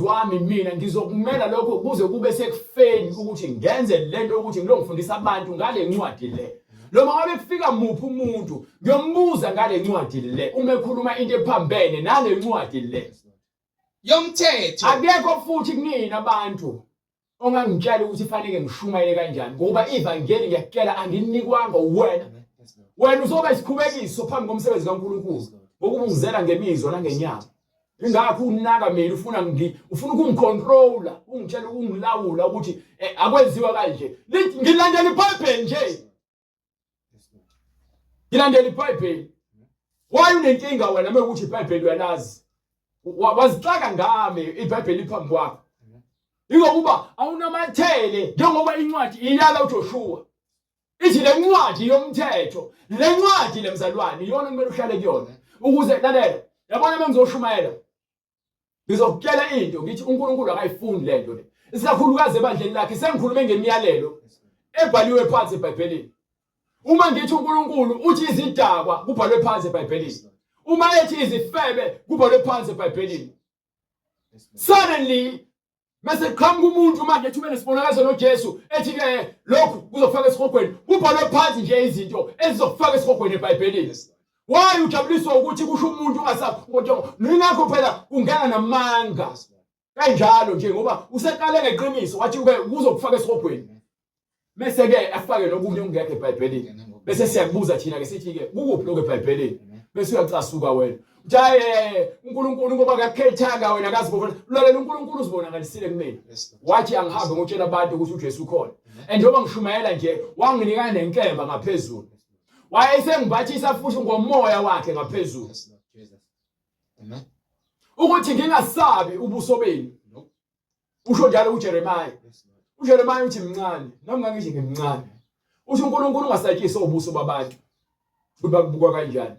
Umsebenzi wami mina ngizokumela lokho kuze kube sekufeni ukuthi ngenze lento ukuthi ngilongifundisa abantu ngale ncwadi le. Noma ngabe kufika muphi umuntu ngiyombuza ngale ncwadi le uma ekhuluma into ephambene nale ncwadi le. Yomthetho. Akekho futhi kunina abantu ongangitshela ukuthi fanele ngishumayele kanjani ngoba ivangeli ngiyakutshela anginikwanga wena. Wena uzoba isikhubekiso phambi komsebenzi kaNkulunkulu ngokuba ungizela ngemizwa nangenyama. Ingakho unaka mina ufuna ngi ufuna ukungicontrola ungitshela ukungilawula ukuthi eh, akwenziwa kanje. Ngilandela iBhayibheli nje. Ngilandela iBhayibheli. Why unenkinga wena mekuthi iBhayibheli uyalazi? Wazixaka ngami iBhayibheli liphambi kwakho. Ingokuba awunamathele njengoba incwadi iyala uJoshua. Ithi le ncwadi yomthetho, le ncwadi lemzalwane iyona kumele uhlale kuyona ukuze lalela. Yabona uma ngizoshumayela ngizokutshela into ngithi uNkulunkulu akayifuni lento le. Isikakhulukazi ebandleni lakhe sengikhulume ngemiyalelo ebhaliwe phansi eBhayibhelini. Uma ngithi uNkulunkulu uthi izidakwa kubhalwe phansi eBhayibhelini. Uma ethi izifebe kubhalwe phansi eBhayibhelini. Suddenly Mase kuqhamuka umuntu manje ethi ube nesibonakaliso noJesu ethi ke lokhu kuzofaka esihogweni. Kubhalwe phansi nje izinto ezizofaka esihogweni eBhayibhelini. Why ujabuliswa ukuthi kusho umuntu ungasaphi ningakho phela kungena namanga. Kanjalo nje ngoba useqale ngeqiniso wathi ke kuzokufaka esihogweni. Bese ke afake nokunye okungekho eBhayibhelini. Bese siyakubuza thina ke sithi ke kukuphi lokho eBhayibhelini? Bese uyacasuka wena. Uthi hayi uNkulunkulu ngoba akakukhethanga wena akazibona. Lalela uNkulunkulu uzibonakalisile kumina. Wathi angihambe ngotshela abantu ukuthi uJesu ukhona. And njengoba ngishumayela nje wanginika nenkemba ngaphezulu. Wayesengibathisa futhi ngomoya wakhe ngaphezulu. Amen. Ukuthi ngingasabi ubuso benu. Usho njalo uJeremiah. UJeremiah uthi mncane, nami ngangithi ngimncane. Uthi uNkulunkulu ungasatshiswa ubuso babantu. Ukuthi bakubukwa kanjani.